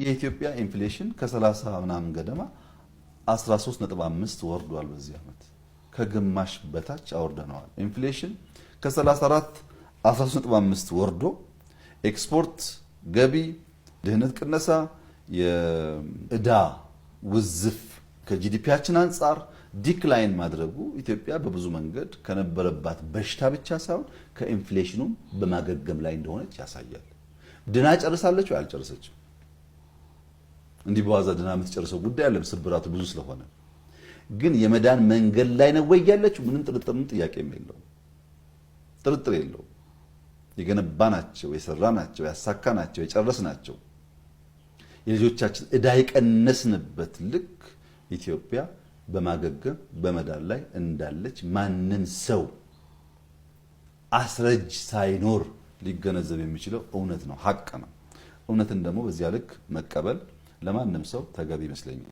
የኢትዮጵያ inflation ከ30 ምናምን ገደማ 13.5 ወርዷል። በዚህ ዓመት ከግማሽ በታች አወርደነዋል። Inflation ከ34 13.5 ወርዶ ኤክስፖርት ገቢ፣ ድህነት ቅነሳ፣ የእዳ ውዝፍ ከ GDP ያችን አንጻር decline ማድረጉ ኢትዮጵያ በብዙ መንገድ ከነበረባት በሽታ ብቻ ሳይሆን ከ inflation ኑም በማገገም ላይ እንደሆነች ያሳያል። ድና ጨርሳለች ወይ? አልጨረሰችም። እንዲህ በዋዛ ድና የምትጨርሰው ጉዳይ አለም፣ ስብራቱ ብዙ ስለሆነ። ግን የመዳን መንገድ ላይ ነው ወይ ያለችው? ምንም ጥርጥርም ጥያቄም የለውም፣ ጥርጥር የለውም። የገነባናቸው፣ የሰራናቸው፣ ያሳካናቸው፣ የጨረስናቸው፣ የልጆቻችን ዕዳ የቀነስንበት ልክ ኢትዮጵያ በማገገም በመዳን ላይ እንዳለች ማንም ሰው አስረጅ ሳይኖር ሊገነዘብ የሚችለው እውነት ነው፣ ሀቅ ነው። እውነትን ደግሞ በዚያ ልክ መቀበል ለማንም ሰው ተገቢ ይመስለኛል።